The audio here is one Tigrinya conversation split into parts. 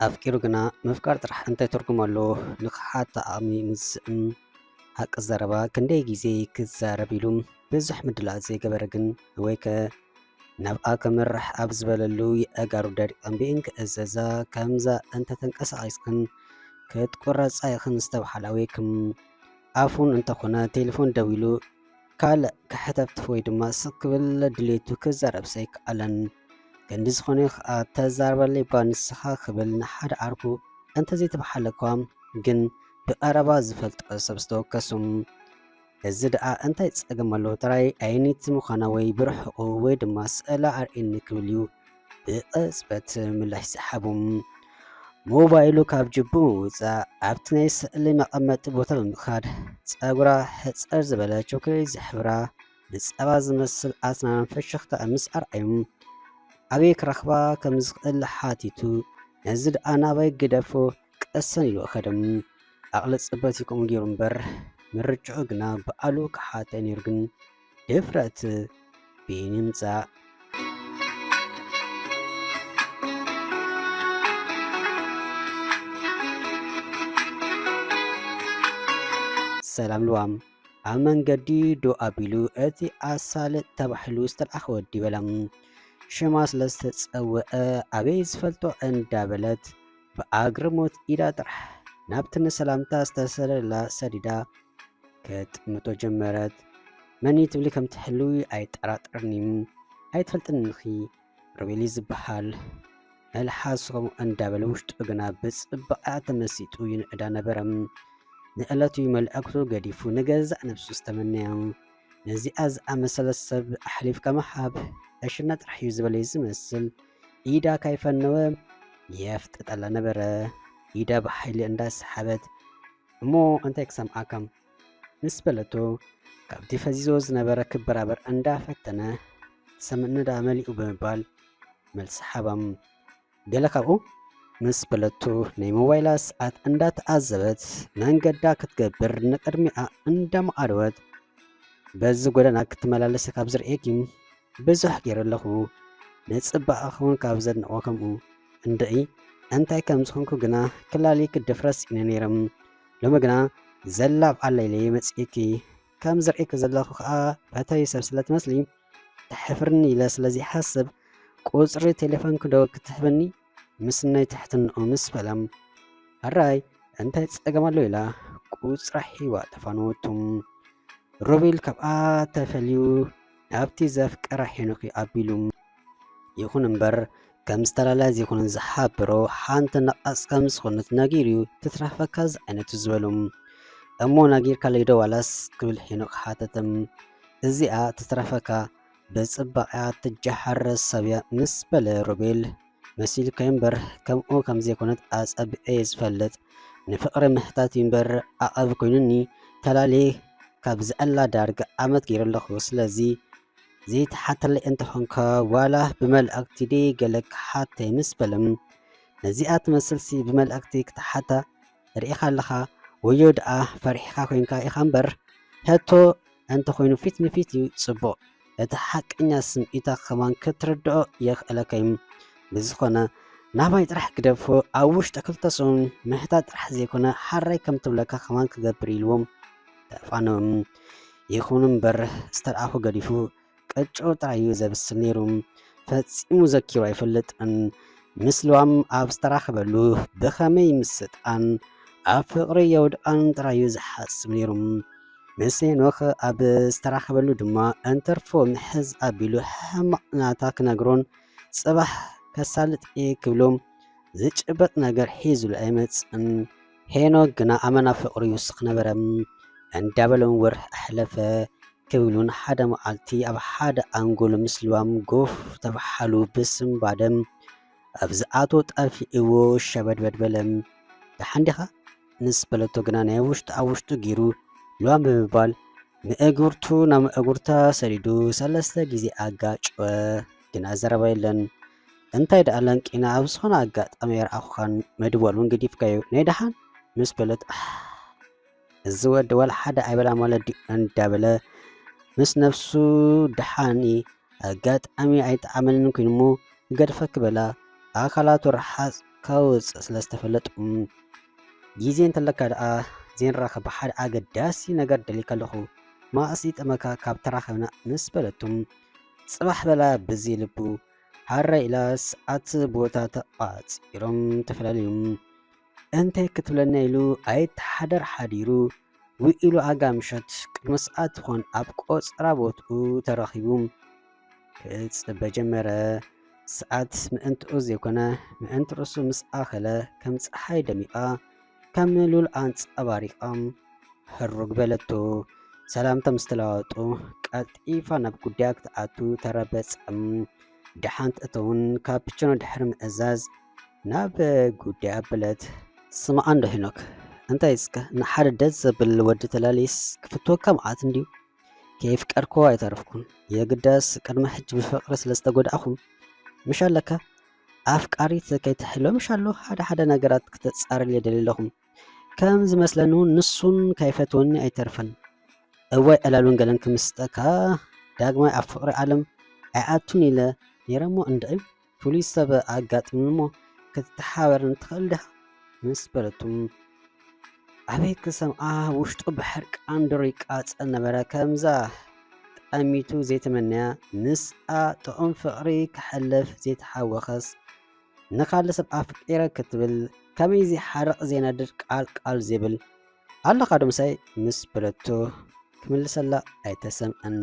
ኣፍቂሩ ግና ምፍቃር ጥራሕ እንታይ ትርጉም ኣለዎ? ንኽሓት ዓቕሚ ምስ ዝስእን፣ ሓቂ ዘረባ ክንደይ ግዜ ክዛረብ ኢሉ ብዙሕ ምድላዋት ዘይገበረ ግን፣ ወይከ ናብኣ ከምርሕ ኣብ ዝበለሉ የእጋሩ ደሪቐን ብእን ክእዘዛ፣ ከምዛ እንተተንቀሳቒስክን ክትቁረጻ ኢኽን ዝተባህላ ወይክም ኣፉን እንተኾነ ቴሌፎን ደዊሉ ካልእ ክሕተፍትፍ ወይ ድማ ስቕ ክብል ድሌቱ ክዛረብ ዘይከኣለን። ክንዲ ዝኾነ ከኣ ተዛረበለይ እባ ንስኻ ክብል ንሓደ ዓርኩ እንተዘይተባሓለኳ ግን ብቐረባ ዝፈልጦ ሰብ ዝተወከሱ። እዚ ደኣ እንታይ ጸገም ኣለዎ? ጥራይ ኣይኒት ምዃና ወይ ብርሕቑ ወይ ድማ ስእላ ኣርእየኒ ክብል እዩ ብቕጽበት ምላሽ ዝሃቦም። ሞባይሉ ካብ ጅቡ ምውጻእ፣ ኣብቲ ናይ ስእሊ መቐመጢ ቦታ ብምኻድ፣ ጸጉራ ሕጽር ዝበለ ቸኮሌት ዝሕብራ፣ ብጸባ ዝመስል ኣስናን ፍሽኽታ ምስ ኣርኣዮም፣ ኣበይ ክረኽባ ከም ዝኽእል ሓቲቱ፣ ነዚ ደኣ ናባይ ግደፎ፣ ቀሰን ኢሉ ከደም። ዓቕሊ ጽበት ይከም ገይሩ እምበር፣ ምርጭኡ ግና ብኣሉ ክሓተ ነይሩ ግን፣ ድፍረት ብይን ይምጻእ። ሰላም ልዋም፣ ኣብ መንገዲ ዶ ኣቢሉ እቲ ኣሳልጥ ተባሂሉ ዝተልኣኸ ወዲ በላ። ሽማ ስለ ዝተጸውዐ ኣበይ ዝፈልጦ እንዳበለት ብኣግርሞት ኢዳ ጥራሕ ናብቲ ንሰላምታ ዝተሰለላ ሰዲዳ ክትጥምቶ ጀመረት። መን እዩ ትብሊ ከም ትህልዊ ኣይጠራጠርን'ዩ። ኣይትፈልጥንንኺ፣ ሮቤል እዩ ዝበሃል። መልሓሱ ከምኡ እንዳበለ ውሽጡ ግና ብጽባቐኣ ተመሲጡ ይንዕዳ ነበረ። ንዕለቱ መልእኽቱ ገዲፉ ንገዛእ ነብሱ ዝተመነያ። ነዚኣ ዝኣመሰለት ሰብ ኣሕሊፍካ ምሃብ ዕሽነት ጥራሕ እዩ ዝበለ ዝመስል። ኢዳ ካይፈነወ የፍጥጠላ ነበረ። ኢዳ ብሓይሊ እንዳሰሓበት፣ እሞ እንታይ ክሰምዓካ? ምስ በለቶ፣ ካብቲ ፈዚዞ ዝነበረ ክበራበር እንዳፈተነ፣ ትሰምዕኒ ደኣ መሊኡ ብምባል መልሲ ሃባ። ገለ ካብኡ ምስ በለቶ፣ ናይ ሞባይላ ሰዓት እንዳተዓዘበት መንገዳ ክትገብር ንቕድሚኣ እንዳመዓደወት፣ በዚ ጎደና ክትመላለሲ ካብ ዝርእየኪ ብዙሕ ገይረ ኣለኹ። ንጽባቐኺ እውን ካብ ዘድንቖ ከምኡ። እንድዒ፣ እንታይ ከም ዝኾንኩ ግና ክላሊ ክድፍረስ ኢነ ነይረ። ሎሚ ግና ዘላብ ኣለይለይ መጺእኪ። ከም ዝርእየኪ ዘለኹ ከኣ ፈተዊ ሰብ ስለ ትመስሊ፣ ተሕፍርኒ ኢለ ስለ ዘይሓስብ፣ ቁጽሪ ቴሌፎንኪ ዶ ክትህብኒ? ምስናይ ትሕትንኡ ምስ በላ፣ ሕራይ እንታይ ጸገም ኣሎ ኢላ ቁጽራ ሂባ ተፋነወቱ። ሮቤል ካብኣ ተፈልዩ ናብቲ ዘፍቀራ ሄኖክ እዩ ኣቢሉ። ይኹን እምበር፣ ከም ዝተላላየ ዘይኮነ ዝሓበሮ፣ ሓንቲ ነቓጽ ከም ዝኾነት ነጊሩ እዩ ትትረፈካ ዝዓይነቱ ዝበሉ። እሞ ነጊርካለይ ዶ ዋላስ? ክብል ሄኖክ ሓተተ። እዚኣ ትትረፈካ ብጽባቐኣ ትጀሓር ሰብ እያ ምስ በለ ሮቤል፣ መሲልካዮ እምበር ከምኡ ከም ዘይኮነት ኣጸቢቐ እየ ዝፈልጥ። ንፍቕሪ ምሕታት እዩ እምበር ዓቐብ ኮይኑኒ ተላልየ ካብ ዝኣላ ዳርጋ ዓመት ገይረ ኣለኹ። ስለዚ ዘይትሓተለይ እንተኾንካ ዋላ ብመልእኽቲ ደይ ገለ ክሓተይ ምስ በለ፣ ነዚኣ ትመስልሲ ብመልእኽቲ ክትሓታ ርኢኻ ኣለኻ ወዮ ደኣ ፈሪሕካ ኮይንካ ኢኻ እምበር፣ ሕቶ እንተኾይኑ ፊት ንፊት እዩ ጽቡቕ። እቲ ሓቀኛ ስምዒታ ከማን ክትርድኦ የኽእለካ እዩ። ብዝኾነ ናባይ ጥራሕ ግደፎ፣ ኣብ ውሽጢ ክልተ ሰሙን ምሕታት ጥራሕ ዘይኮነ ሓራይ ከም ትብለካ ከማን ክገብር ኢልዎም ተፋነዎም። ይኹን እምበር ዝተልኣኹ ገዲፉ ቅጭው ጥራይ እዩ ዘብስል ነይሩ። ፈጺሙ ዘኪሩ ኣይፈልጥን። ምስ ልዋም ኣብ ዝተራኸበሉ ብኸመይ ምስጣን ኣብ ፍቕሪ የውድቓን ጥራይ እዩ ዝሓስብ ነይሩ። ምስ ሄኖክ ኣብ ዝተራኸበሉ ድማ እንትርፎ ምሕዝ ኣቢሉ ሕማቕ ናታ ክነግሮን ጽባሕ ከሳልጥ እየ ክብሎ ዝጭበጥ ነገር ሒዙሉ ኣይመጽእን። ሄኖክ ግና ኣመና ፍቕሩ ይውስኽ ነበረ። እንዳበለ እውን ወርሒ ኣሕለፈ። ክብሉን ሓደ መዓልቲ ኣብ ሓደ ኣንጎሉ ምስ ልዋም ጎፍ ተባሓሉ ብስንባደ ኣብ ዝኣትዎ ጠፊእዎ ሸበድበድ በለ። ደሓን ዲኻ? ምስ በለቶ ግና ናይ ውሽጡ ኣብ ውሽጡ ገይሩ ልዋም ብምባል ምእጉርቱ ናብ ምእጉርታ ሰዲዱ ሰለስተ ግዜ ኣጋጨወ። ግና ዘረባ የለን። እንታይ ደኣ ለንቂና ኣብ ዝኾነ ኣጋጣሚ ኣይረኣኹኻን፣ መድወል እውን ገዲፍካዮ። ናይ ደሓን? ምስ በለት፣ ኣሕ፣ እዚ ወዲ ዋላ ሓደ ኣይበላ ማለት ድዩ እንዳበለ ምስ ነፍሱ ደሓን ኣጋጣሚ ኣይጠዓመንን ኮይኑ እሞ ክገድፈኪ በላ ኣካላቱ ረሓጽ ካውፅእ ስለ ዝተፈለጡ፣ ግዜ እንተለካ ደኣ ዘይንራኸብ ሓደ ኣገዳሲ ነገር ደልየካ ኣለኹ፣ መዓስ ይጠመካ ካብ ተራኸብና ምስ በለቱ፣ ፅባሕ በላ ብዘይ ልቡ ሃረ ኢላ ሰዓት ቦታ ተቋፂሮም ተፈላለዩ። እንታይ ክትብለና ኢሉ ኣይተሓደር ሓዲሩ ውዒሉ ኣጋ ምሸት ቅድሚ ሰዓት ትኾን ኣብ ቆፀራ ቦትኡ ተረኺቡ ክፅበ ጀመረ። ሰዓት ምእንትኡ ዘይኮነ ምእንቲ ርእሱ ምስ ኣኸለ ከም ፀሓይ ደሚቓ ከም ሉል ኣንፀባሪቓ ህሩግ በለቶ። ሰላምታ ምስ ተለዋወጡ ቀልጢፋ ናብ ጉዳያ ክትኣቱ ተረበፀም። ደሓን ትእተውን ካፕችኖ ድሕሪ ምእዛዝ ናብ ጉዳይ ኣበለት። ስማዓ እንዶ ሄኖክ፣ እንታይ እስከ ንሓደ ደስ ዘብል ወዲ ተላልይስ ክፍትወካ መዓት እንድዩ። ከየፍቀርኮ ኣይተረፍኩን። የግዳስ ቅድሚ ሕጂ ብፍቕሪ ስለ ዝተጎዳእኹም ምሽ ኣለካ ኣፍቃሪት ከይትሕሎ ምሽ ኣሎ ሓደ ሓደ ነገራት ክተጻርል የደሊ ኣለኹም። ከም ዝመስለኒ እውን ንሱን ከይፈትወኒ ኣይተርፈን። እዋይ ዕላሉን ገለን ክምስጠካ ዳግማይ ኣብ ፍቕሪ ዓለም ኣይኣቱን ኢለ ነይረሞ እንድዒ ፍሉይ ሰብ ኣጋጢሙኒ እሞ ክትተሓበረኒ ትኽእል ዲኻ? ምስ በለቱ ኣበይ ክሰምዓ ውሽጡ ብሕርቃን ዱር ይቃጸል ነበረ። ከምዛ ጠሚቱ ዘይተመነያ ምስኣ ጥዑም ፍቕሪ ክሕልፍ ዘይተሓወኸስ ንኻልእ ሰብ ኣፍቂረ ክትብል ከመይ ዘይሓርቕ ዘይነድድ ቃል ቃል ዘይብል ኣለኻ ዶ ምሳይ ምስ በለቶ ክምልሰላ ኣይተሰምዐን።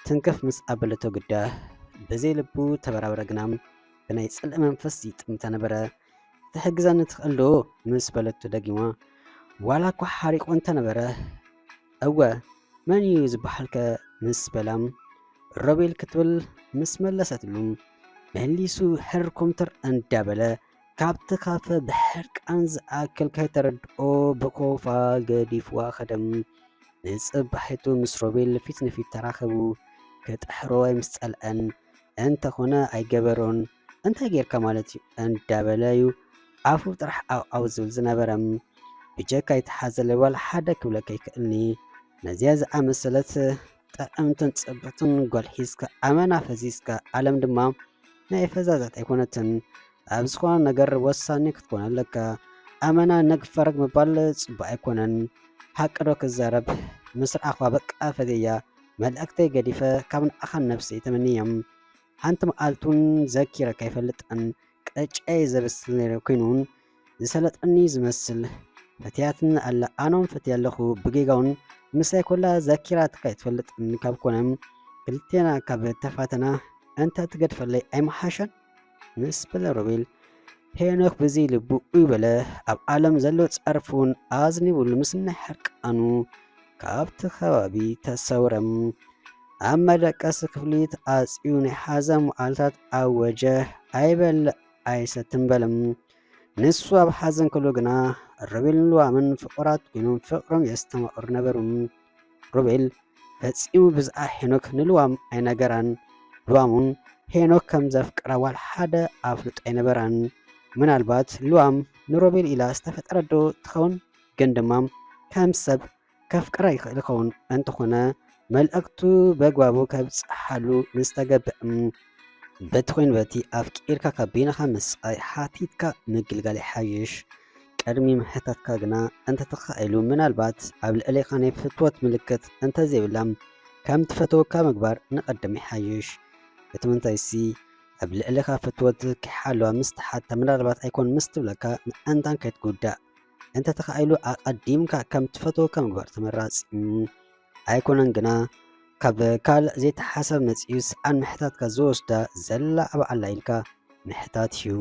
ትንክፍ ምስ ኣበለቶ ግዳ ብዘይ ልቡ ተበራበረ ግና ብናይ ጽልኢ መንፈስ ይጥምታ ነበረ። ክትሕግዘኒ ትኽእል ዶ ምስ በለቶ ደጊማ ዋላ እኳ ሓሪቑ እንተነበረ እወ መን እዩ ዝበሃልከ ምስ በላ ሮቤል ክትብል ምስ መለሰትሉ መሊሱ ሕር ኮምትር እንዳበለ ካብቲ ካፈ ብሕርቃን ዝኣክል ከይተረድኦ ብኮፋ ገዲፍዋ ከደ። ንጽባሒቱ ምስ ሮቤል ፊት ንፊት ተራኸቡ። ክጥሕሮ ኣይምስጸልአን እንተኾነ ኣይገበሮን። እንታይ ጌርካ ማለት እዩ እንዳበለ እዩ ኣፉ ጥራሕ ዓውዓው ዝብል ዝነበረ። ብጀካ ይተሓዘለ ዋላ ሓደ ክብለካ ይክእልኒ። ነዚኣ ዝኣመሰለት ጥዕምትን ጽብቕትን ጓል ሒዝካ ኣመና ፈዚዝካ። ዓለም ድማ ናይ ፈዛዛት ኣይኮነትን። ኣብ ዝኾነ ነገር ወሳኒ ክትኮን ኣለካ። ኣመና ነግ ፈረግ ምባል ጽቡቕ ኣይኮነን። ሓቂ ዶ ክዛረብ ምስ ረኣኹዋ በቃ ፈትየያ። መልእክተይ ገዲፈ ካብ ንዓኻን ነብሰይ ተመንየ። ሓንቲ መዓልቲ እውን ዘኪረ ከይፈልጥን ቅጫይ ዘብስል ነይረ ኮይኑ እውን ዝሰለጠኒ ዝመስል ፈትያትኒ ኣላ። ኣነ እውን ፈትያ ኣለኹ ብጌጋ እውን ምሳይ ኮላ ዘኪራትካ ኣይትፈልጥን ካብ ኮነ ክልቴና ካብ ተፋተና እንተ ትገድፈለይ ኣይምሓሸን? ምስ በለ ሮቤል ሄኖክ ብዘይ ልቡ ኡይ በለ። ኣብ ዓለም ዘሎ ጸርፊ እውን ኣዝኒብሉ ምስ ናይ ሕርቃኑ ካብቲ ከባቢ ተሰውረ። ኣብ መደቀሲ ክፍሊ ተዓጽዩ ናይ ሓዘን መዓልታት ኣወጀ። ኣይበልዕ ኣይሰትን በለ። ንሱ ኣብ ሓዘን ከሎ ግና ሮቤልን ልዋምን ፍቑራት ኮይኖም ፍቕሮም የስተማቕሩ ነበሩ። ሮቤል ፈጺሙ ብዛዕባ ሄኖክ ንልዋም ኣይነገራን። ልዋም እውን ሄኖክ ከም ዘፍቅራ ዋላ ሓደ ኣፍልጦ ኣይነበራን። ምናልባት ልዋም ንሮቤል ኢላ ዝተፈጠረት ዶ ትኸውን? ግን ድማ ከም ሰብ ከፍቅራ ይኽእል ይኸውን። እንተኾነ መልእኽቱ በግባቡ ከብጽሓሉ ንዝተገብእ በቲ ኮይኑ በቲ ኣፍቂርካ ካብ በይንኻ ምስቓይ ሓቲትካ ምግልጋል ይሓይሽ። ቅድሚ ምሕታትካ ግና እንተተኻኢሉ ምናልባት ኣብ ልዕሌኻ ናይ ፍትወት ምልክት እንተዘይብላ ከም ትፈተወካ ምግባር ንቐድም ይሓይሽ። እቲ ምንታይሲ ኣብ ልዕሌኻ ፍትወት ከይሓለዋ ምስ ተሓታ ምናልባት ኣይኮን ምስ ትብለካ ምእንታን ከይትጉዳእ እንተተኻኢሉ ኣቐዲምካ ከም ትፈተወካ ምግባር ተመራጺ። ኣይኮነን ግና ካብ ካልእ ዘይተሓሰብ መጺኡ ሰኣን ምሕታትካ ዝወስዳ ዘላ ኣብዓላ ኢልካ ምሕታት እዩ።